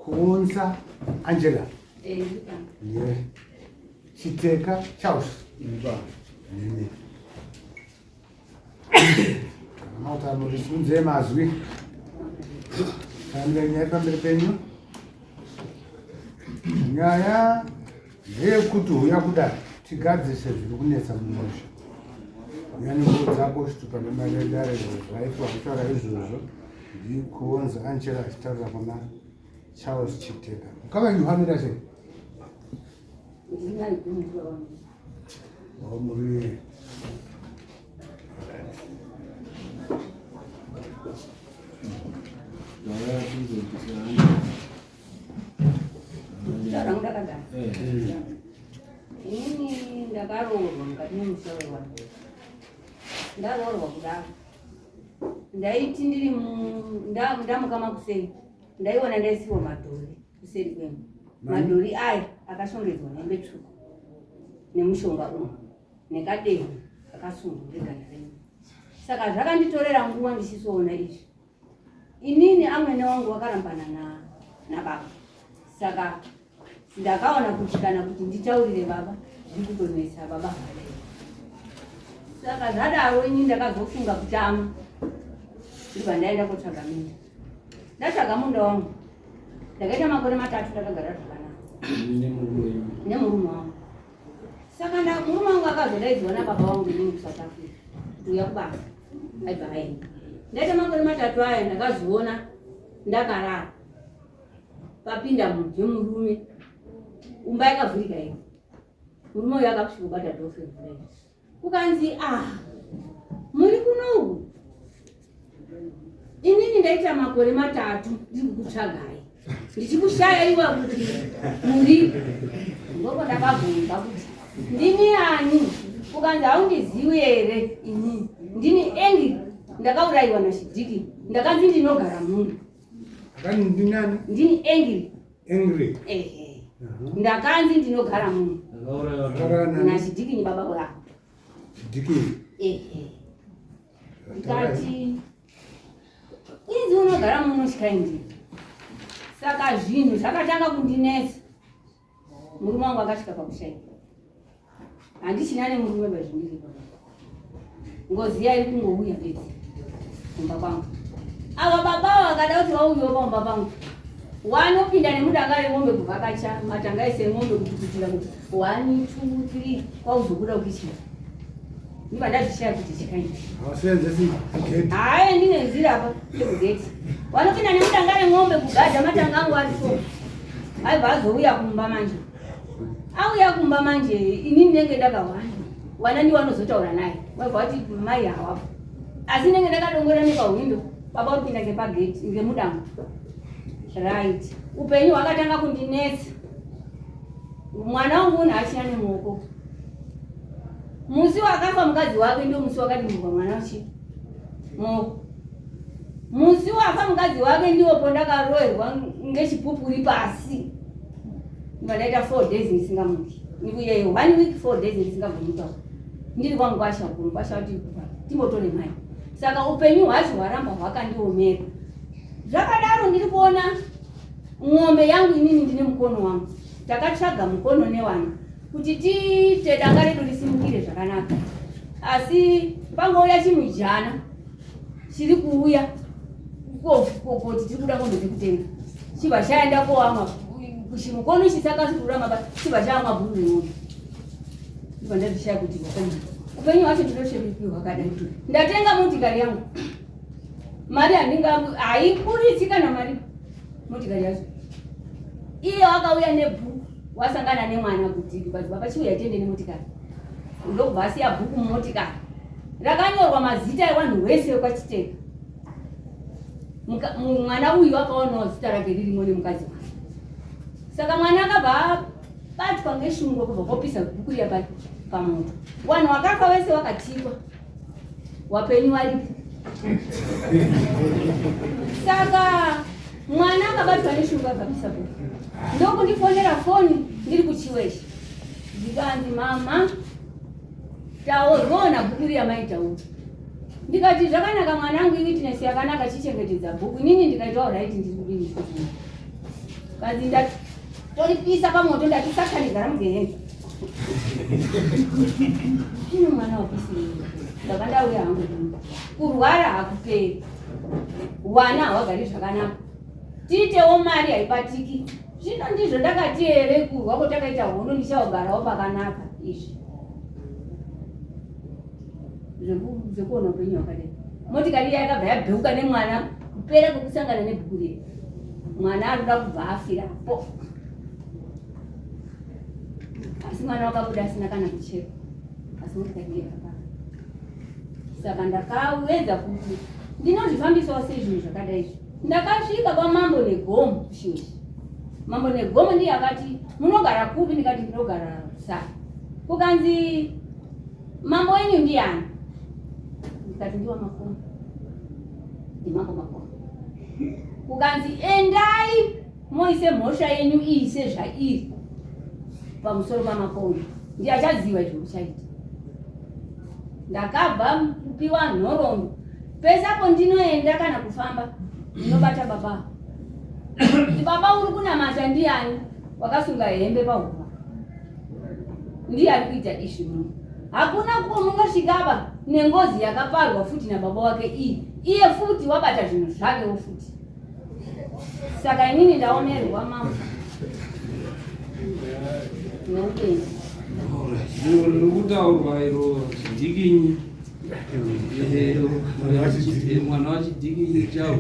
Kuonza Angela. Eh, yeah. Chiteka Charles. Nini. Mota murisunze mazwi. Kamira nyaya pamberi penyu. Nyaya ndeyekuti huya kudai tigadzirise zviri kunetsa mumusha. Uya nenguo dzako chitupa nemari yedare zvaitwa kutaura izvozvo. Ndikuonza Angela achitaura kuna Charles Chiteka. Ukava yuhamira sei? Oh, muri Inini ndakaroorwa mukati memusha wevanhu. Ndaroorwa kudaro. Ndaiti ndiri ndamuka makuseni ndaiona ndaisiwa madhori kuseri kwemba. Madhori aya akashongedzwa nehembe tsvuku nemushonga umu nekadehwe kakasungwa ngeganda renyu. Saka zvakanditorera nguva ndichisoona izvi. Inini amwene wangu wakarambana nababa saka ndakaona kuti kana kuti nditaurire baba zviri kutonetsa baba havadai saka zvadaro ini ndakazofunga kutama ndibva ndaenda kotsvaga minda ndatsvaga munda wangu ndakaita makore matatu ndakagara zvakanaka nemurume wangu saka murume wangu akazodaidzwa nababa wangu inini kusouth africa kuti uya kubasa aibva aenda ndaita makore matatu aya ndakazoona ndakarara papinda munhu wemurume umba yakavhurika iyo murume uyo akakusvika kubata dofre kudai kukanzi ah muri kunoku inini ndaita makore matatu ndiri kukutsvagai ndichikushaya iwa kuti muri ngoko ndakabvunza kuti ndini ani kukanzi haundiziwi here inini ndini engi ndakaurayiwa nachidiki ndakanzi ndinogara muno ndini angry angry ehe ndakanzi ndinogara muno nachidiki ni baba wako chidiki ehe ndikati inzi unogara muno chikaindi saka zvinhu zvakatanga kundinetsa murume wangu akasvika pakushaika handichina nemurume pazvindiri ngozi iya iri kungouya bedzi kumba kwangu ava baba ava vakada kuti vauyewo pamba pangu wanopinda nemudanga remombe kuvhakacha matanga ese emombe kutukutira kuti one two three kwauzobuda kukichina ndiva ndazvishaya kuti chikaini hayi ndine nzira apa yekugeti wanopinda nemudanga remombe kugadha matanga angu ari so aibva azouya kumba manje auya kumba manje ini ndinenge ndakahwanda wana ndiwo anozotaura naye waibva wati mai hawapo asi ndinenge ndakadongora nepahwindo baba uri kuinda ngepageti ngemudango right upenyu hwakatanga kundinetsa mwana wangu unhu achina nemuoko musi wakafa mukadzi wake ndio musi wakadimurwa mwana uchi muoko musi wafa mukadzi wake ndiwo pondakaroerwa ngechipupuri pasi Ndikaita 4 days ndisingamuki. Ndikuyeyo 1 week 4 days ndisingamuki. Ndiri kwa Ngwasha uko Ngwasha kuti timbotore mai. Saka upenyu hwacho hwaramba hwakandiomera. Zvakadaro ndiri kuona ng'ombe yangu inini ndine mukono wangu. Takatsvaga mukono newana kuti tiite danga redu risimukire zvakanaka. Asi pangouya chimujana chiri kuuya koti tiri kuda mombe dzekutenga chibva chaenda koamwa chimukono chisakazurura maba chibva chaamwa bhuru remombe ndibva ndazvishaya kuti upenyu hwacho ndinoshemipi hwakadai ndatenga motikari yangu mari handinga haiburitsi kana mari motikari yacho iye wakauya nebhuku wasangana nemwana kuti baba chiuya tiende nemotikari ndokubva asiya bhuku mumotikari rakanyorwa mazita evanhu wese wekwachiteka mwana uyu akaonawo zita rake ririmo nemukadzi wake saka mwana akabva abatwa ngeshungu kubva kwopisa bhuku riya pamoto vanhu vakafa vese vakatikwa wapenyu varipo saka mwana akabatwa neshungu akapisa bhuku ndokundifonera foni ndiri kuchiweshe ndikanzi mama taorona bhuku riya maitaura ndikati zvakanaka mwanangu iwitness yakanaka chichengetedza bhuku inini ndikaitawo right ndiri kudini. Kanzi ndatoripisa pamoto ndati satani gara mugehena. Ino mwana wapisirei. Ndabva ndauya hangu kumba. Kurwara hakuperi. Wana hawagari zvakanaka. Tiitewo mari haibatiki. Zvino ndizvo ndakati here kurwa kwatakaita hondo ndichawagarawo pakanaka izvi. Zvekuona upenyu hwakadai. Motikari iya yakabva yabheuka nemwana kupera kwekusangana nebhuku riya. Mwana arikuda kubva afirapo. Asi mwana wakabuda asina kana kuchekwa. Asi motikari iya yakapara. Saka ndakawedza kuti ndinozvifambisawo sei zvinhu zvakadai izvi. Ndakasvika kwamambo Negomo kuShingi. Mambo Negomo ndiye akati munogara kupi ndikati ndinogara Rusaka. Kukanzi mambo wenyu ndiyani? Ndikati ndiwa Makomo. Ndimambo Makomo. Kukanzi endai moise mhosva yenyu iyi sezvairi pamusoro paMakomo. Ndiye achaziva izvo muchaita. Ndakabva kupiwa nhoroondo. Pese apo ndinoenda kana kufamba ndinobata baba. Kuti baba uri kunamata ndiyani wakasunga hembe pahuma? Ndiye ari kuita izvi muno. Hakuna kumungasvikaba nengozi yakaparwa futi nababa wake iyi. Iye futi wabata zvinhu zvakewo futi. Saka inini ndaomerwa mama. Neupenyu. Riri kutaurwa iro chidikinyi. Mwana wachidikinyi chawo.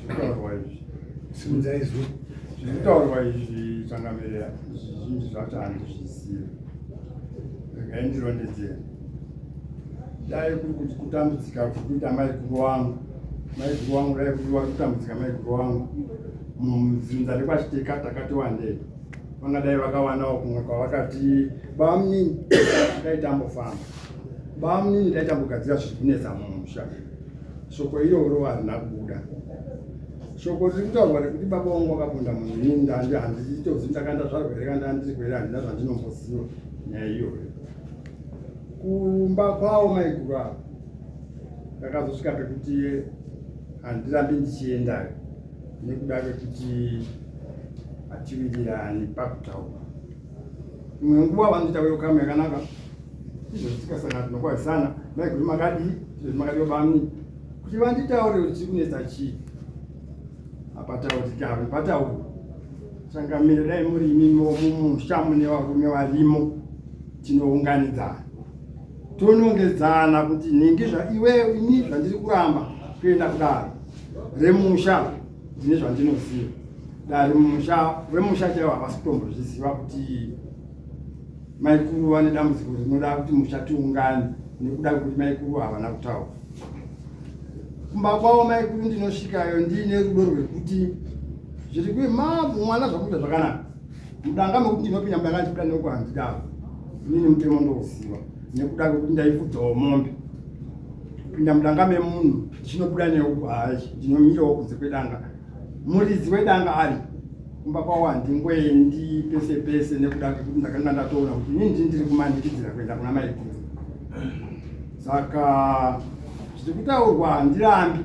Zvekutaurwa izvi simudzai izwi zvekutaurwa izvi changamire zvizhinji zvacho handizvizivi regai ndirondedzere dai kuri kuti kutambudzika kuri kuita maiguru wangu maiguru wangu dai kuri vari kutambudzika maiguru wangu mudzinza rekwachiteka takati wandei vangadai vakawanawo kumwe kwavakati bamunini dai tambofamba bamunini dai tambogadzira zviri kunetsa mumusha shoko iroro harina kubuda shoko riri kutaurwa rekuti baba vangu vakapunda munhu inini ndandi handitozivi ndakanda zvarwa here kana ndandiri here handina zvandinomboziva nyaya iyoyo kumba kwavo maiguru avo ndakazosvika pekuti handirambi ndichiendayo nekuda kwekuti hatiwirirani pakutaura imwe nguva vanoita welcome yakanaka izvozvi tikasangana tinokwazisana maiguru makadii izvozvi makadii bamni kuti vanditaure kuti chiri kunetsa chii hapatauriki hapo pataurwa changamire dai muri imimo mumusha mune varume varimo tinounganidzana tonongedzana kuti nhingi zvaiwe ini zvandiri kuramba kuenda kudaro remusha ndine zvandinoziva dare musha vemusha chaivo havasi kutombozviziva kuti maikuru vane dambudziko rinoda kuti musha tiungane nekuda kwekuti maikuru havana kutaura kumba kwavo maikuru ndinosvikayo ndiine rudo rwekuti zviri kui mwana zvakuita zvakanaka mudanga mekuti ndinopinda mudanga ndichibuda neuko handidaro inini mutemo ndouziva nekuda kwekuti ndaifudzawo mombe kupinda mudanga memunhu ndichinobuda neuko hai ndinomirawo kunze kwedanga muridzi wedanga ari kumba kwavo handingoendi pese pese nekuda kwekuti ndakanga ndatoona kuti inini ndini ndiri kumanikidzira kuenda kuna maiguru saka zviri kutaurwa handirambi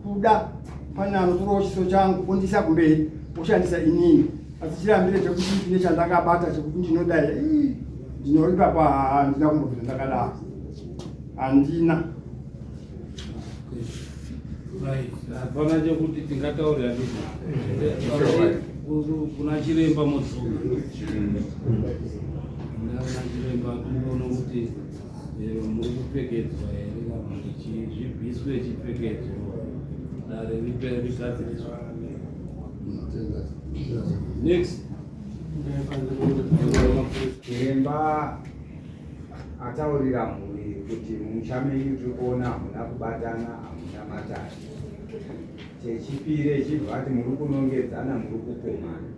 kuda pane anotorawo chiso changu ondisa kumberi oshandisa inini asi chirambire chekuti ndine chandakabata chekuti ndinodai ndinoipapa handina kumbobvira ndakadaro handina hapana chekuti tingataure handiti kuna chiremba modzoka kuna chiremba tinoona kuti eh, muri kupfekedzwa here kana kuti zvibviswe chipfekedzo dare rigadziriswa next chiremba ataurira mhuri kuti mumusha menyu tiri kuona hamuna kubatana hamuna matare chechipiri echibva ati muri kunongedzana muri kukomana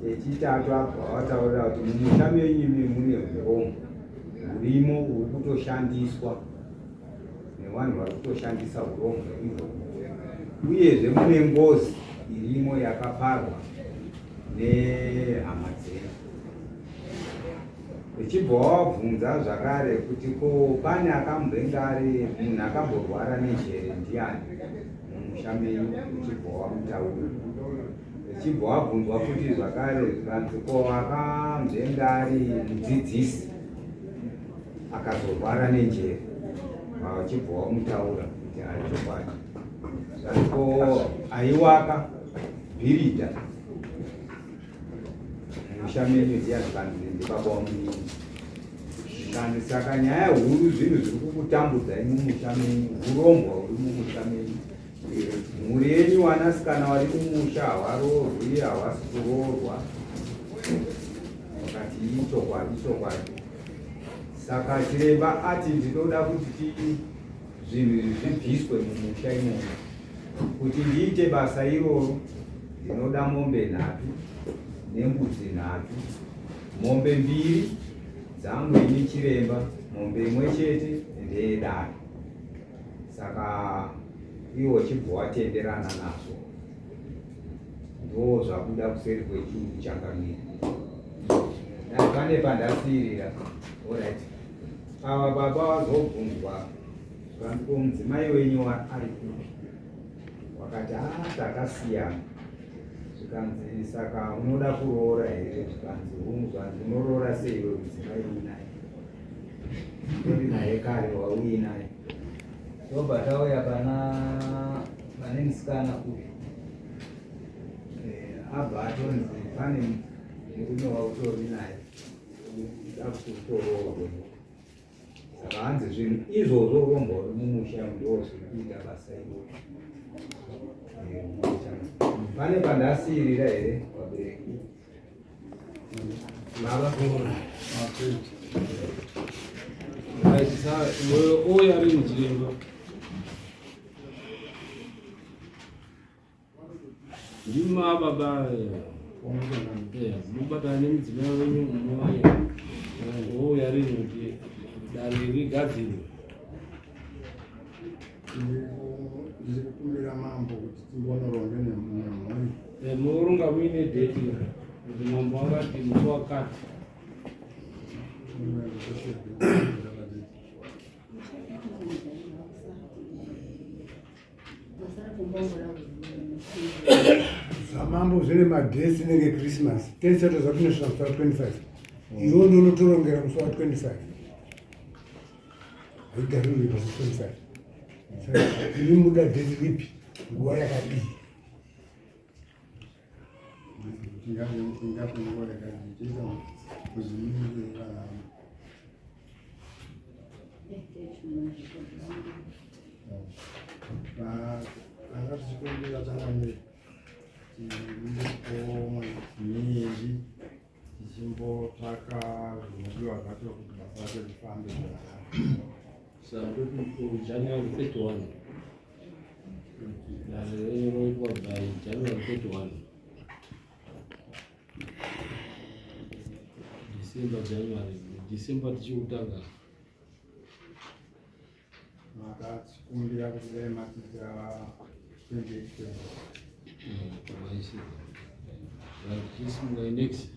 chechitatu abva vataurira kuti mumusha menyu imi mune urombo hurimo huri kutoshandiswa nevanhu vari kutoshandisa urombo ihwohwo uyezve mune ngozi irimo yakaparwa nehama dzenyu. Uchibva wavabvunza zvakare kuti ko pane akambenge ari munhu akamborwara nejere ndiani mumusha menyu, uchibva wamutaura. Uchibva wabvunzwa futi zvakare zvikanzi ko akambenge ari mudzidzisi akazorwara nenjere, uchibva wamutaura kuti ari chokwadi. Zvanzi ko aiwaka bhiridha musha menyu ndiya zvikanzi ndibaba wamunini zvikanzi saka nyaya huru zvinhu zviri kukutambudzai mumusha menyu urombwa huri mumusha menyu mhuri yenyu wanasikana wari mumusha hawaroorwi hawasi kuroorwa wakati ichokwadi chokwadi saka chiremba ati ndinoda kuti zvinhu izvi zvibviswe mumusha imomo Kuti ndiite basa iroro ndinoda mombe nhatu nembudzi nhatu, mombe mbiri dzangu ini chiremba, mombe imwe chete ndeyedare. Saka iwo chibva watenderana nazvo, ndo zvabuda kuseri kwechuru changamire. Dai pane pandasiirira. Alright. Ava baba vazobvunzwa Zvanzi ko mudzimai wenyu ari kupi? Wakati ah takasiyana. Zvikanzi saka unoda kuroora here? Zvikanzi hungu. Zvanzi unoroora sei iwe mudzimai uinaye? Uri naye kare wauinaye. Tobva tauya pana pane musikana uyu. Eh, abva atonzi pane murume wautori naye. Uda kuti utoroorwe. Saka hanzi zvinhu izvozvo urombwa uri mumusha ndo zviri kuita basa iroro. Pane pandasiirira here vabereki? Baba. Ouya rini chiremba? Ndima baba mubatana nemudzimai wenyu munouya ouya rini kuti dare rigadzirwe. Ndiri kukumbira mambo kuti timbonoronge nemhuri. Munoronga muine dheti kuti mambo akati musi wakati. Zvamambo zvine madhesi inenge Christmas tese toza kunosvika musi wa 25 iwe ndonotorongera musi wa 25 haigarirwi pasi 25 saka imi muda dhesi ripi nguva yakadii Tingape nguva yakadii toita kuzvimirira. Vanga tichikumbira changamire timbopo mwedzi miviri tichimbotsvaka zvinodiwa zvacho kuti basa racho rifambe zvakanaka. Saka toti January 31. Dare renyu roitwa by January 31. December, January, December tichikutanga. Makatikumbira kuti dai matiitira 28 Right, next.